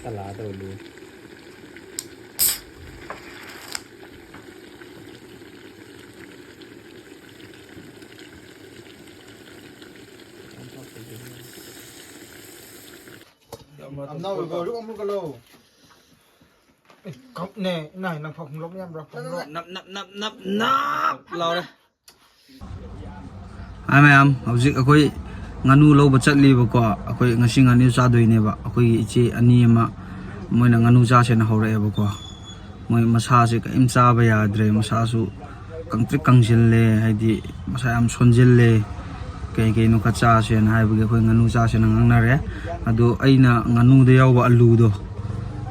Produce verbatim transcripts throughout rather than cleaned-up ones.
ꯆꯂꯥꯗꯧ ꯂꯨ꯫ ꯑꯅꯧꯕ ꯒꯣꯜꯗꯨ ꯑꯃꯨꯛꯀ ꯂꯧ꯫ ꯑꯦ, ꯀꯞꯅꯦ, ꯏꯃꯥꯏ, ꯅꯪ ꯐꯥꯎ ꯈꯨꯝꯂꯣꯛ ꯌꯥꯝꯕ꯭ꯔꯥ? ꯈꯨꯝꯂꯣꯛ꯫ ꯅꯞ, ꯅꯞ, ꯅꯞ, ꯅꯞ, ꯅꯞ ꯂꯥꯎꯔꯦ꯫ ꯍꯥꯏ ꯃꯌꯥꯝ, ꯍꯧꯖꯤꯛ ꯑꯩꯈꯣꯏ ꯉꯥꯅꯨ ꯂꯧꯕ ꯆꯠꯂꯤꯕꯀꯣ꯫ ꯑꯩꯈꯣꯏ ꯉꯁꯤ ꯉꯥꯅꯨ ꯆꯥꯗꯣꯏꯅꯦꯕ꯫ ꯑꯩꯈꯣꯏꯒꯤ ꯏꯆꯦ ꯑꯅꯤ ꯑꯃ, ꯃꯣꯏꯅ ꯉꯥꯅꯨ ꯆꯥꯁꯦꯅ ꯍꯧꯔꯛꯑꯦꯕꯀꯣ꯫ ꯃꯣꯏ ꯃꯁꯥꯁꯦ ꯀꯔꯤꯝ ꯆꯥꯕ ꯌꯥꯗ꯭ꯔꯦ, ꯃꯁꯥꯁꯨ ꯀꯪꯇ꯭ꯔꯤꯛ ꯀꯪꯁꯤꯜꯂꯦ, ꯍꯥꯏꯗꯤ ꯃꯁꯥ ꯌꯥꯝ ꯁꯣꯟꯖꯤꯜꯂꯦ, ꯀꯩ ꯀꯩꯅꯣ ꯈꯔ ꯆꯥꯁꯦꯅ ꯍꯥꯏꯕꯒꯤ ꯑꯩꯈꯣꯏ ꯉꯥꯅꯨ ꯆꯥꯁꯦꯅ ꯉꯥꯡꯅꯔꯦ꯫ ꯑꯗꯣ ꯑꯩꯅ ꯉꯥꯅꯨꯗ ꯌꯥꯎꯕ ꯑꯂꯨꯗꯣ,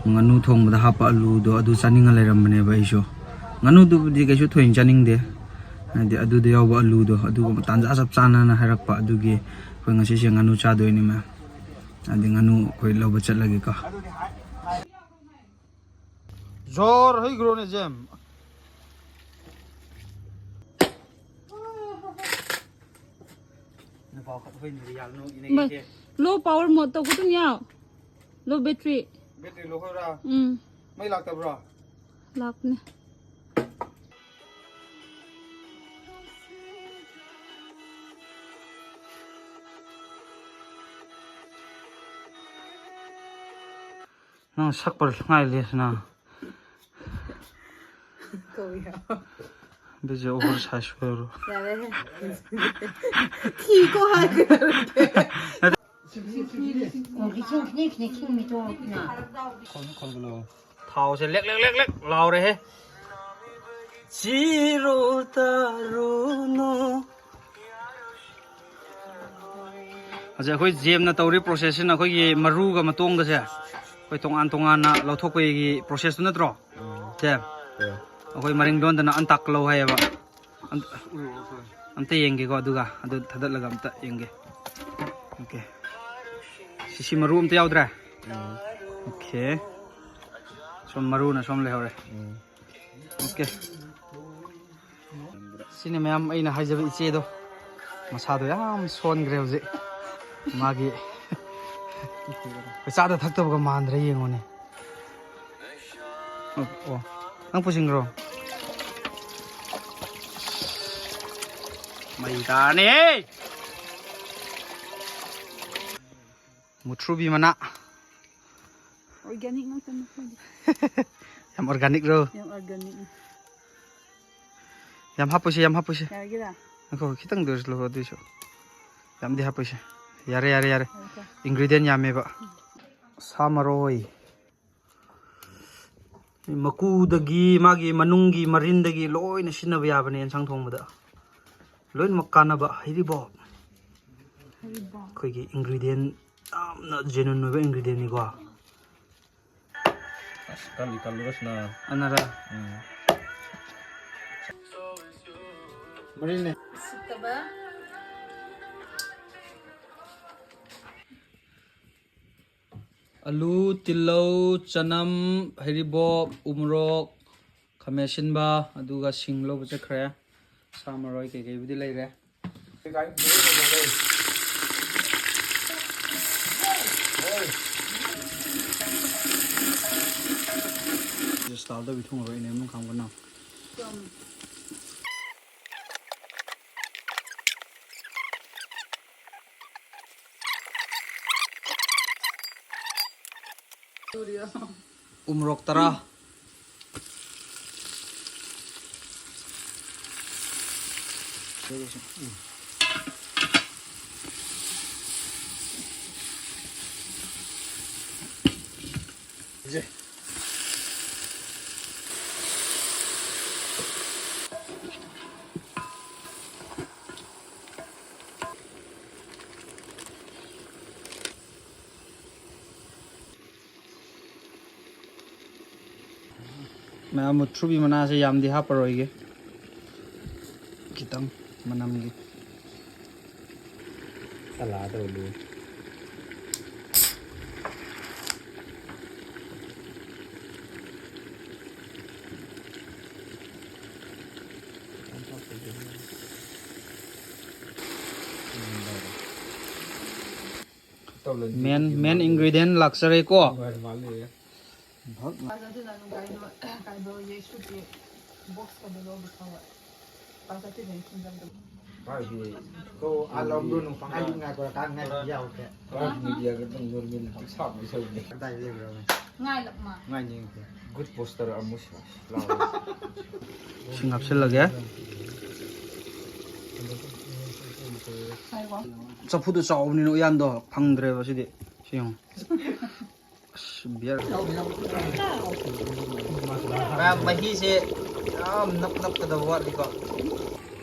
ꯉꯥꯅꯨ ꯊꯣꯡꯕꯗ ꯍꯥꯞꯄ ꯑꯂꯨꯗꯣ, ꯑꯗꯨ ꯆꯥꯅꯤꯡꯉ ꯂꯩꯔꯝꯕꯅꯦꯕ ꯑꯩꯁꯨ꯫ ꯉꯥꯅꯨꯗꯨꯕꯨꯗꯤ ꯀꯩꯁꯨ ꯊꯣꯏꯅ ꯆꯥꯅꯤꯡꯗꯦ, ꯍꯥꯏꯗꯤ ꯑꯗꯨꯗ ꯌꯥꯎꯕ ꯑꯂꯨꯗꯣ ꯑꯗꯨꯒꯨꯝꯕ ꯇꯥꯟꯖꯥ ꯆꯞ ꯆꯥꯅꯅ ꯍꯥꯏꯔꯛꯄ, ꯑꯗꯨꯒꯤ ꯑꯩꯈꯣꯏ ꯉꯁꯤꯁꯦ ꯉꯥꯅꯨ ꯆꯥꯗꯣꯏꯅꯦ ꯃꯌꯥꯝ꯫ ꯍꯥꯏꯗꯤ ꯉꯥꯅꯨ ꯑꯩꯈꯣꯏ ꯂꯧꯕ ꯆꯠꯂꯒꯦꯀꯣ꯫ ꯖꯣꯔ ꯍꯩꯈ꯭ꯔꯣꯅꯦ ꯖꯦꯝ꯫ ꯅꯄꯥꯎ ꯈꯠ ꯍꯣꯏꯅ ꯌꯥꯜꯅꯨ ꯏꯅꯦ ꯃ-, ꯀꯦ꯫ Low power mode ꯇꯧꯒꯗꯨꯝ ꯌꯥꯎ꯫ Low battery꯫ Battery low ꯑꯣꯏꯔꯥ? ꯎꯝ꯫ ꯃꯩ ꯂꯥꯛꯇꯕ꯭ꯔꯣ? ꯂꯥꯛꯄꯅꯦ꯫ ꯅꯪ ꯁꯛꯄ ꯉꯥꯏ ꯂꯦꯁꯅ꯫ ꯀꯧꯏ ꯍꯥꯏꯕ꯫ ꯕꯤꯖꯤ ꯑꯣꯚꯔ ꯁꯥꯏꯖ ꯑꯣꯏꯔꯣ꯫ ꯌꯥꯔꯦꯍꯦ꯫ ꯊꯤꯀꯣ ꯍꯥꯏꯒꯗꯧꯔꯒꯦ꯫ ꯊꯥꯎꯁꯦ ꯂꯦꯛ ꯂꯦꯛ ꯂꯦꯛ ꯂꯦꯛ ꯂꯥꯎꯔꯦꯍꯦ꯫ ꯆꯤꯔꯣ ꯇꯥꯔꯨꯅꯣ꯫ ꯍꯧꯖꯤꯛ ꯑꯩꯈꯣꯏ ꯖꯦꯝꯅ ꯇꯧꯔꯤ ꯄ꯭ꯔꯣꯁꯦꯁꯁꯤꯅ ꯑꯩꯈꯣꯏꯒꯤ ꯃꯔꯨꯒ ꯃꯇꯣꯡꯒꯁꯦ ꯑꯩꯈꯣꯏ ꯇꯣꯉꯥꯟ ꯇꯣꯉꯥꯟꯅ ꯂꯧꯊꯣꯛꯄꯒꯤ ꯄ꯭ꯔꯣꯁꯦꯁꯇꯨ ꯅꯠꯇ꯭ꯔꯣ? ꯎꯝ꯫ ꯖꯦꯝ, ꯍꯣꯏ꯫ ꯑꯩꯈꯣꯏ ꯃꯔꯤꯡꯂꯣꯟꯗꯅ ꯑꯟꯇꯥꯛ ꯂꯧ ꯍꯥꯏꯌꯦꯕ꯫ ꯑꯝ-, ꯑꯝꯇ ꯌꯦꯡꯒꯦꯀꯣ, ꯑꯗꯨꯒ ꯑꯗꯨ ꯊꯥꯗꯠꯂꯒ ꯑꯝꯇ ꯌꯦꯡꯒꯦ꯫ ꯑꯣꯀꯦ꯫ ꯁꯤ, ꯁꯤ ꯃꯔꯨ ꯑꯝꯇ ꯌꯥꯎꯗ꯭ꯔꯦ? ꯎꯝ꯫ ꯑꯣꯀꯦ꯫ ꯁꯣꯝ ꯃꯔꯨꯅ ꯁꯣꯝ ꯂꯩꯍꯧꯔꯦ꯫ ꯎꯝ꯫ ꯑꯣꯀꯦ꯫ ꯁꯤꯅꯤ ꯃꯌꯥꯝ ꯑꯩꯅ ꯍꯥꯏꯖꯕ ꯏꯆꯦꯗꯣ꯫ ꯃꯁꯥꯗꯣ ꯌꯥꯝ ꯁꯣꯟꯈ꯭ꯔꯦ ꯍꯧꯖꯤꯛ꯫ ꯃꯥꯒꯤ ꯆꯥꯗ ꯊꯛꯇꯕꯒ ꯃꯥꯟꯗ꯭ꯔꯦ, ꯌꯦꯡꯉꯣꯅꯦ꯫ ꯑꯣ, ꯑꯣ꯫ ꯅꯪ ꯄꯨꯁꯤꯟꯈ꯭ꯔꯣ꯫ ꯃꯩ ꯇꯥꯔꯅꯤꯍꯦ꯫ ꯃꯨꯊ꯭ꯔꯨꯕꯤ ꯃꯅꯥ꯫ Organic ꯉꯥꯛꯇꯅꯤ ꯑꯩꯈꯣꯏꯗꯤ꯫ ꯌꯥꯝ organic ꯔꯣ? ꯌꯥꯝ organic ꯅꯤ꯫ ꯌꯥꯝ ꯍꯥꯞꯄꯣꯏꯁꯦ, ꯌꯥꯝ ꯍꯥꯞꯄꯣꯏꯁꯦ꯫ ꯌꯥꯔꯒꯦꯔꯥ? ꯉꯥꯏꯈꯣ, ꯈꯤꯇꯪꯗ ꯑꯣꯏꯔꯁꯨ ꯂꯧꯔꯣ, ꯑꯗꯨꯏꯁꯨ꯫ ꯌꯥꯝꯗꯤ ꯍꯥꯞꯄꯣꯏꯁꯦ꯫ ꯌꯥꯔꯦ, ꯌꯥꯔꯦ, ꯌꯥꯔꯦ꯫ ꯌꯥꯔꯦꯀꯣ꯫ Ingredient ꯌꯥꯝꯃꯦꯕ꯫ ꯁꯥ ꯃꯔꯣꯏ꯫ ꯃꯀꯨꯗꯒꯤ, ꯃꯥꯒꯤ ꯃꯅꯨꯡꯒꯤ ꯃꯔꯤꯟꯗꯒꯤ ꯂꯣꯏꯅ ꯁꯤꯖꯤꯟꯅꯕ ꯌꯥꯕꯅꯦ ꯑꯦꯟꯁꯥꯡ ꯊꯣꯡꯕꯗ꯫ ꯂꯣꯏꯅꯃꯛ ꯀꯥꯟꯅꯕ ꯍꯩꯔꯤꯕꯣꯞ꯫ ꯍꯩꯔꯤꯕꯣꯞ꯫ ꯑꯩꯈꯣꯏꯒꯤ ingredient ꯌꯥꯝꯅ genuine ꯑꯣꯏꯕ ingredient ꯅꯤꯀꯣ꯫ ꯑꯁ, ꯀꯜꯂꯤ, ꯀꯜꯂꯨꯔꯁꯤꯅ꯫ ꯑꯅꯔꯥ? ꯎꯝ꯫ ꯃꯔꯤꯅꯦ꯫ ꯎꯁꯤꯠꯇꯕ꯫ ꯑꯂꯨ, ꯇꯤꯜꯍꯧ, ꯆꯅꯝ, ꯍꯩꯔꯤꯕꯣꯞ, ꯎꯃꯣꯔꯣꯛ, ꯈꯥꯃꯦꯟ ꯑꯁꯤꯟꯕ, ꯑꯗꯨꯒ ꯁꯤꯡ ꯂꯧꯕ ꯆꯠꯈ꯭ꯔꯦ꯫ ꯁꯥ ꯃꯔꯣꯏ ꯀꯩꯀꯩꯕꯨꯗꯤ ꯂꯩꯔꯦ꯫ Style ꯗ ꯕꯤꯊꯨꯡ ꯍꯧꯔꯛꯏꯅꯦ, ꯃꯅꯨꯡ ꯈꯥꯡꯕꯅ꯫ ꯎꯃꯣꯔꯣꯛ ꯇꯔꯥ꯫ ꯃꯌꯥꯝ ꯃꯨꯊ꯭ꯔꯨꯕꯤ ꯃꯅꯥꯁꯦ ꯌꯥꯝꯗꯤ ꯍꯥꯞꯄꯔꯣꯏꯒꯦ, ꯈꯤꯇꯪ ꯃꯅꯝꯒꯤ꯫ ꯁꯂꯥꯗ ꯑꯣꯏꯗꯣꯏꯅꯤ꯫ Main, main ingredient ꯂꯥꯛꯆꯔꯦꯀꯣ꯫ ꯄꯥꯖꯗꯨꯅ ꯑꯗꯨꯝ ꯀꯩꯅꯣ, ꯀꯩꯅꯣ, ꯌꯦꯁꯨꯒꯤ box ꯀꯩꯅꯣ ꯂꯧꯕ ꯐꯥꯎꯕ꯫ ꯄꯥꯖꯗꯨꯅ ꯑꯩ ꯈꯪꯖꯕꯗꯣ꯫ ꯍꯥꯏꯗꯤ, ꯀꯣ, ꯑꯥ, ꯂꯧꯗꯣꯏꯅꯣ, ꯄꯪꯍꯥꯏ ꯉꯥꯏ ꯈꯣꯠꯂꯣ, ꯀꯥꯟ ꯉꯥꯏ ꯌꯥꯎꯈ꯭ꯔꯦ꯫ ꯃꯤꯗꯤꯌꯥꯒ ꯑꯗꯨꯝ ꯅꯣꯔꯃꯦꯜ ꯁꯥꯎꯕ ꯁꯧꯅꯤ꯫ ꯀꯗꯥꯏ ꯂꯩꯕ꯭ꯔꯣ? ꯉꯥꯏ ꯂꯞ ꯃꯥ꯫ ꯉꯥꯏ ꯌꯦꯡꯈ꯭ꯔꯦ꯫ Good poster ꯑꯃꯨꯛ ꯁꯤ ꯂꯥꯎ꯫ ꯁꯤ ꯍꯥꯞꯆꯤꯜꯂꯒꯦ꯫ ꯉꯥꯏꯈꯣ꯫ ꯆꯐꯨꯗꯣ ꯆꯥꯎꯕꯅꯤꯅ ꯎꯌꯥꯟꯗꯣ ꯐꯪꯗ꯭ꯔꯦꯕ ꯁꯤꯗꯤ꯫ ꯁꯤ ꯌꯦꯡꯉꯣ꯫ ꯑꯁ, beer꯫ ꯃꯍꯤꯁꯦ ꯌꯥꯝ ꯅꯞ ꯅꯞꯀꯗꯕ ꯋꯥꯠꯂꯤꯀꯣ꯫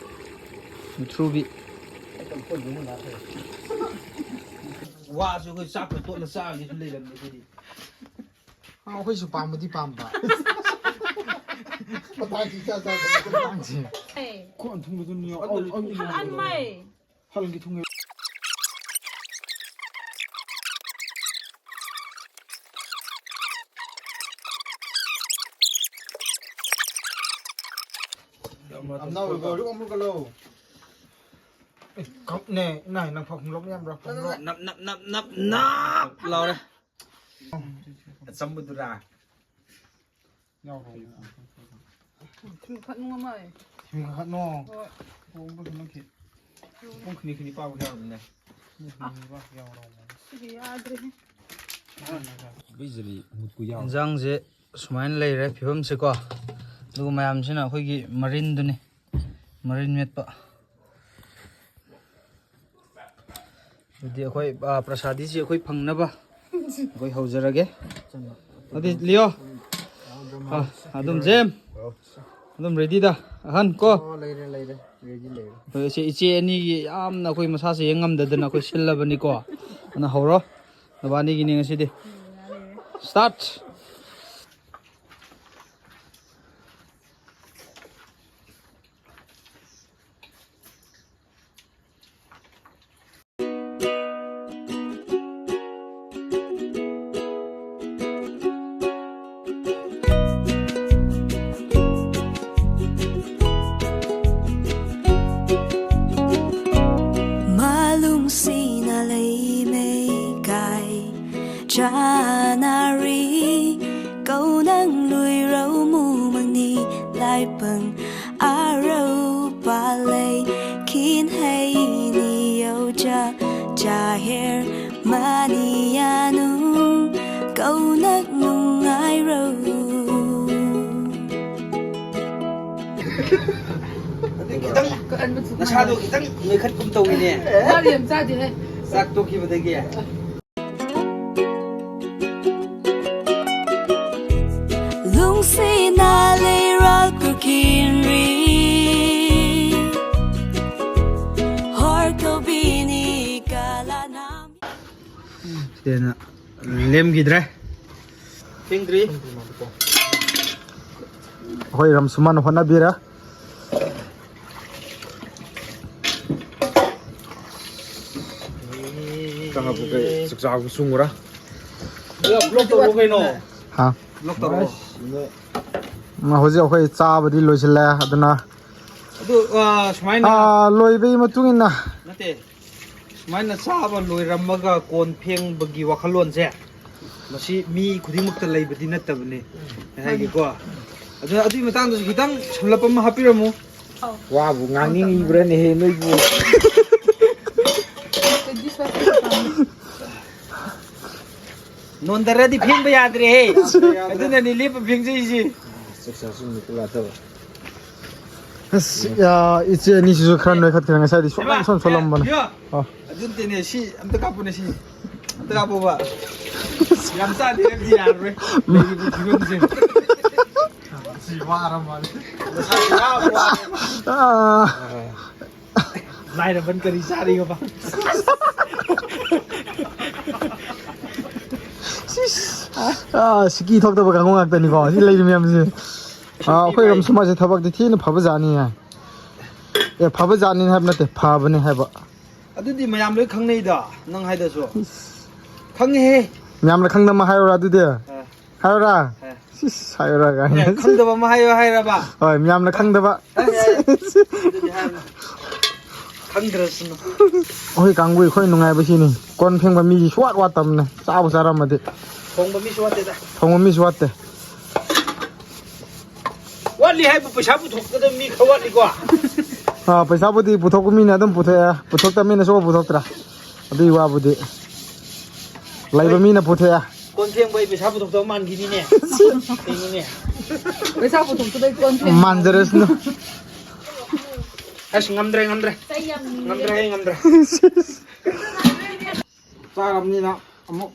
ꯃꯨꯊ꯭ꯔꯨꯕꯤ꯫ ꯋꯥꯁꯨ ꯑꯩꯈꯣꯏ ꯆꯥꯛꯀ ꯇꯣꯠꯂ ꯆꯥꯕꯗꯤ ꯂꯩꯔꯝꯃꯦ ꯑꯩꯈꯣꯏꯗꯤ꯫ ꯑꯥ, ꯑꯩꯈꯣꯏꯁꯨ ꯄꯥꯝꯕꯗꯤ ꯄꯥꯝꯕ꯫ ꯃꯇꯥꯡꯁꯤ ꯏꯆꯥ ꯆꯥꯗꯕ꯫ ꯃꯇꯥꯡꯁꯤ꯫ ꯈꯣꯟ ꯊꯨꯡꯕꯗꯨꯅꯤ꯫ ꯍꯜꯂꯛꯑꯟ ꯃꯥꯏ꯫ ꯍꯜꯒꯤ ꯊꯨꯡꯉꯦ꯫ ꯑꯝꯅꯥꯎ ꯑꯣꯏꯕ ꯍꯧꯖꯤꯛ ꯑꯃꯨꯛꯀ ꯂꯧ꯫ ꯑꯦ, ꯀꯞꯅꯦ꯫ ꯏꯃꯥꯏ, ꯅꯪ ꯐꯥꯎ ꯈꯣꯡꯂꯣꯞ ꯌꯥꯝꯕ꯭ꯔꯥ? ꯈꯣꯡꯂꯣꯞ꯫ ꯅꯞ, ꯅꯞ, ꯅꯞ, ꯅꯞ, ꯅꯞ ꯂꯥꯎꯔꯦ꯫ ꯑꯆꯝꯕꯗꯨꯔꯥ? ꯌꯥꯎꯔꯣ꯫ ꯁꯤꯃ ꯈꯠꯅꯨ ꯑꯃ꯫ ꯁꯤꯃ ꯈꯠꯅꯣ꯫ ꯍꯣꯏ꯫ ꯄꯣꯡꯕ ꯈꯠꯅꯈꯤ꯫ ꯄꯨꯡ ꯈꯨꯅꯤ ꯈꯨꯅꯤ ꯄꯥꯕ ꯌꯥꯎꯔꯕꯅꯦ꯫ ꯄꯨꯡ ꯈꯨꯅꯤ ꯄꯥꯕ ꯌꯥꯎꯔꯕꯅꯦ꯫ ꯁꯤꯗꯤ ꯌꯥꯗ꯭ꯔꯦꯍꯦ꯫ ꯕꯤꯖꯔꯤ ꯃꯨꯠꯀꯨ ꯌꯥꯎꯔꯦ꯫ ꯏꯟꯖꯥꯡꯁꯦ ꯁꯨꯃꯥꯏꯅ ꯂꯩꯔꯦ ꯐꯤꯕꯝꯁꯦꯀꯣ꯫ ꯑꯗꯨꯒ ꯃꯌꯥꯝꯁꯤꯅ ꯑꯩꯈꯣꯏꯒꯤ ꯃꯔꯤꯟꯗꯨꯅꯤ꯫ ꯃꯔꯤꯟ ꯃꯦꯠꯄ꯫ ꯑꯗꯨꯗꯤ ꯑꯩꯈꯣꯏ, ꯑ, ꯄ꯭ꯔꯁꯥꯗꯤꯁꯤ ꯑꯩꯈꯣꯏ ꯐꯪꯅꯕ ꯑꯩꯈꯣꯏ ꯍꯧꯖꯔꯒꯦ꯫ ꯑꯗꯨꯗꯤ ꯂꯤꯌꯣ꯫ ꯑ, ꯑꯗꯨꯝ ꯖꯦꯝ꯫ ꯑꯗꯨꯝ ready ꯗ꯫ ꯑꯍꯟ ꯀꯣ꯫ ꯑꯣ, ꯂꯩꯔꯦ, ꯂꯩꯔꯦ꯫ Ready ꯂꯩꯔꯦ꯫ ꯑꯩꯈꯣꯏ ꯏꯆꯦ, ꯏꯆꯦ ꯑꯅꯤꯒꯤ ꯌꯥꯝꯅ ꯑꯩꯈꯣꯏ ꯃꯁꯥꯁꯦ ꯌꯦꯡ ꯉꯝꯗꯗꯅ ꯑꯩꯈꯣꯏ ꯁꯤꯜꯂꯕꯅꯤꯀꯣ꯫ ꯑꯗꯨꯅ ꯍꯧꯔꯣ꯫ ꯅꯕꯥꯅꯤꯒꯤꯅꯤ ꯉꯁꯤꯗꯤ꯫ Start꯫ ꯃꯥꯂꯨꯝꯁꯤꯅ ꯂꯩꯃꯩ Anari, kau nang lui rau mu mangni lai pang arau palai kin hei ni yau ja ja her mani anu kau nak nung ai rau. ꯈꯤꯇꯪ ꯅꯁꯥꯗꯣ ꯈꯤꯇꯪ ꯅꯣꯏꯈꯠꯀꯨꯝ ꯇꯧꯋꯤꯅꯦ꯫ ꯆꯥꯛ ꯌꯥꯝ ꯆꯥꯗꯦꯍꯦ꯫ ꯆꯥꯛ ꯇꯣꯛꯈꯤꯕꯗꯒꯤ꯫ Lungsina leiral kukinri. Hor kobini kalanam. ꯁꯤꯗ ꯍꯦꯟꯅ ꯂꯦꯝꯈꯤꯗ꯭ꯔꯦ꯫ ꯊꯦꯡꯗ꯭ꯔꯤ꯫ ꯑꯩꯈꯣꯏ ꯔꯝꯁꯨꯃꯟ ꯍꯣꯠꯅꯕꯤꯔꯦ꯫ ꯆꯪꯉꯛꯄ ꯀꯩ ꯆꯥꯛ ꯆꯥꯕ ꯆꯨꯝꯕ꯭ꯔꯥ? ꯕ꯭ꯂꯣꯛ ꯇꯧꯔꯣ ꯀꯩꯅꯣ꯫ ꯍꯥ? ꯕ꯭ꯂꯣꯛ ꯇꯧꯔꯣ꯫ ꯎꯝ, ꯍꯧꯖꯤꯛ ꯑꯩꯈꯣꯏ ꯆꯥꯕꯗꯤ ꯂꯣꯏꯁꯤꯜꯂꯦ, ꯑꯗꯨꯅ ꯑꯗꯨ, ꯑ, ꯁꯨꯃꯥꯏꯅ ꯑꯥ, ꯂꯣꯏꯕꯒꯤ ꯃꯇꯨꯡ ꯏꯟꯅ꯫ ꯅꯠꯇꯦ꯫ ꯁꯨꯃꯥꯏꯅ ꯆꯥꯕ ꯂꯣꯏꯔꯝꯃꯒ ꯀꯣꯟ ꯐꯦꯡꯕꯒꯤ ꯋꯥꯈꯜꯂꯣꯟꯁꯦ, ꯃꯁꯤ ꯃꯤ ꯈꯨꯗꯤꯡꯃꯛꯇ ꯂꯩꯕꯗꯤ ꯅꯠꯇꯕꯅꯤ꯫ ꯑꯩ ꯍꯥꯏꯒꯦꯀꯣ꯫ ꯑꯗꯨꯅ ꯑꯗꯨꯒꯤ ꯃꯇꯥꯡꯗꯁꯨ ꯈꯤꯇꯪ ꯁꯝꯂꯞ ꯑꯃ ꯍꯥꯞꯄꯤꯔꯝꯃꯨ꯫ ꯋꯥꯕꯨ ꯉꯥꯡꯅꯤꯡꯉꯤꯕ꯭ꯔꯥꯅꯦꯍꯦ ꯅꯣꯏꯕꯨ? ꯅꯣꯟꯗꯔꯗꯤ ꯐꯦꯡꯕ ꯌꯥꯗ꯭ꯔꯦꯍꯦ꯫ ꯑꯗꯨꯅꯅꯤ ꯂꯦꯞꯄ ꯐꯦꯡꯖꯩꯁꯦ꯫ ꯑꯁ, ꯌꯥ, ꯏꯆꯦ ꯑꯅꯤꯁꯤꯁꯨ ꯈꯔ ꯅꯣꯏꯈꯠꯈ꯭ꯔꯦ, ꯉꯁꯥꯏꯗꯤ ꯁꯨꯛꯂꯥꯝ ꯁꯨꯝ ꯁꯣꯜꯂꯝꯕꯅꯦ꯫ ꯌꯣ! ꯑꯣ꯫ ꯑꯗꯨ ꯅꯠꯇꯦꯅꯦ, ꯁꯤ ꯑꯝꯇ ꯀꯥꯞꯄꯨꯅꯦ, ꯁꯤ꯫ ꯑꯝꯇ ꯀꯥꯞꯄꯣꯕ꯫ ꯌꯥꯝ ꯆꯥꯗꯦ ꯍꯥꯏꯕꯗꯤ ꯌꯥꯔꯔꯣꯏ꯫ ꯂꯩꯔꯤꯕ ꯐꯤꯕꯝꯁꯦ꯫ ꯁꯤ ꯋꯥꯔ ꯃꯥꯜꯂꯦ꯫ ꯃꯁꯥꯁꯤ ꯌꯥꯝ ꯋꯥꯔꯦ꯫ ꯑꯥ꯫ ꯂꯥꯏꯔꯕꯟ ꯀꯔꯤ ꯆꯥꯔꯤꯒꯕ? ꯁꯤꯁ꯫ ꯑꯥ, ꯁꯤꯀꯤ ꯊꯣꯛꯇꯕ ꯀꯥꯡꯕꯨ ꯉꯥꯛꯇꯅꯤꯀꯣ ꯁꯤ ꯂꯩꯔꯤ ꯃꯌꯥꯝꯁꯦ꯫ ꯑꯥ, ꯑꯩꯈꯣꯏ ꯔꯝꯁꯨꯃꯟꯁꯦ ꯊꯕꯛꯇꯤ ꯊꯤꯅ ꯐꯕ ꯖꯥꯠꯅꯤ ꯍꯥꯏ꯫ ꯑꯦ, ꯐꯕ ꯖꯥꯠꯅꯤ ꯍꯥꯏꯕ ꯅꯠꯇꯦ, ꯐꯕꯅꯤ ꯍꯥꯏꯕ꯫ ꯑꯗꯨꯗꯤ ꯃꯌꯥꯝ ꯂꯣꯏ ꯈꯪꯅꯩꯗ, ꯅꯪ ꯍꯥꯏꯗꯁꯨ꯫ ꯈꯪꯉꯦꯍꯦ꯫ ꯃꯌꯥꯝꯅ ꯈꯪꯗꯕ ꯑꯃ ꯍꯥꯏꯔꯨꯔꯥ ꯑꯗꯨꯗꯤ? ꯑꯥ꯫ ꯍꯥꯏꯔꯨꯔꯥ? ꯑꯥ꯫ ꯁꯤꯁ, ꯍꯥꯏꯔꯨꯔꯥ ꯀꯥꯏꯅ꯫ ꯑꯦ, ꯈꯪꯗꯕ ꯑꯃ ꯍꯥꯏꯌꯣ ꯍꯥꯏꯔꯕ? ꯍꯣꯏ, ꯃꯌꯥꯝꯅ ꯈꯪꯗꯕ꯫ ꯑꯦ, ꯑꯦ, ꯑꯦ꯫ ꯑꯗꯨꯗꯤ ꯍꯥꯏꯔꯣ꯫ ꯈꯪꯗ꯭ꯔꯁꯅꯨ꯫ ꯑꯩꯈꯣꯏ ꯀꯥꯡꯕꯨ ꯑꯩꯈꯣꯏ ꯅꯨꯡꯉꯥꯏꯕꯁꯤꯅꯤ꯫ ꯀꯣꯟ ꯐꯦꯡꯕ ꯃꯤꯁꯤ ꯁꯨꯋꯥꯠ ꯋꯥꯠꯇꯕꯅꯦ꯫ ꯆꯥꯕꯨ ꯆꯥꯔꯝꯃꯗꯤ꯫ ꯊꯣꯡꯕ ꯃꯤꯁꯨ ꯋꯥꯠꯇꯦꯗ꯫ ꯊꯣꯡꯕ ꯃꯤꯁꯨ ꯋꯥꯠꯇꯦ꯫ ꯋꯥꯠꯂꯤ ꯍꯥꯏꯕꯨ ꯄꯩꯁꯥ ꯄꯨꯊꯣꯛꯀꯗꯕ ꯃꯤ ꯈꯔ ꯋꯥꯠꯂꯤꯀꯣ꯫ ꯑꯥ, ꯄꯩꯁꯥꯕꯨꯗꯤ ꯄꯨꯊꯣꯛꯄ ꯃꯤꯅ ꯑꯗꯨꯝ ꯄꯨꯊꯣꯛꯑꯦ, ꯄꯨꯊꯣꯛꯇꯕ ꯃꯤꯅ ꯁꯨꯡꯄꯨ ꯄꯨꯊꯣꯛꯇ꯭ꯔꯦ꯫ ꯑꯗꯨꯒꯤ ꯋꯥꯕꯨꯗꯤ ꯂꯩꯕ ꯃꯤꯅ ꯄꯨꯊꯣꯛꯑꯦ꯫ ꯀꯣꯟ ꯐꯦꯡꯕ ꯑꯩ ꯄꯩꯁꯥ ꯄꯨꯊꯣꯛꯇꯕ ꯃꯥꯟꯈꯤꯅꯤꯅꯦ꯫ ꯀꯩꯅꯣꯅꯦ꯫ ꯄꯩꯁꯥ ꯄꯨꯊꯣꯛꯇꯕꯩ ꯀꯣꯟ ꯐꯦꯡ꯫ ꯃꯥꯟꯖꯔꯁꯅꯨ꯫ ꯑꯁ, ꯉꯝꯗ꯭ꯔꯦ, ꯉꯝꯗ꯭ꯔꯦ꯫ ꯉꯝꯗ꯭ꯔꯦ, ꯑꯩ ꯉꯝꯗ꯭ꯔꯦ꯫ ꯆꯥꯔꯕꯅꯤꯅ ꯑꯃꯨꯛ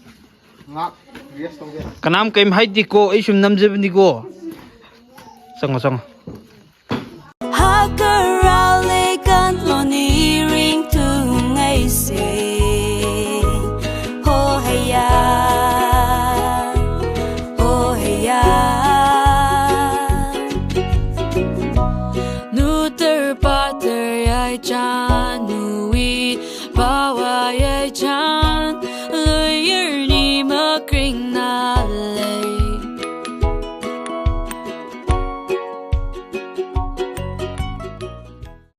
ꯉꯥꯛ rest ꯇꯧꯒꯦ꯫ ꯀꯅꯥꯝ ꯀꯩꯝ ꯍꯥꯏꯗꯦꯀꯣ, ꯑꯩ ꯁꯨꯝ ꯅꯝꯖꯕꯅꯤꯀꯣ꯫ ꯆꯪꯉꯣ, ꯆꯪꯉꯣ꯫ Hot girl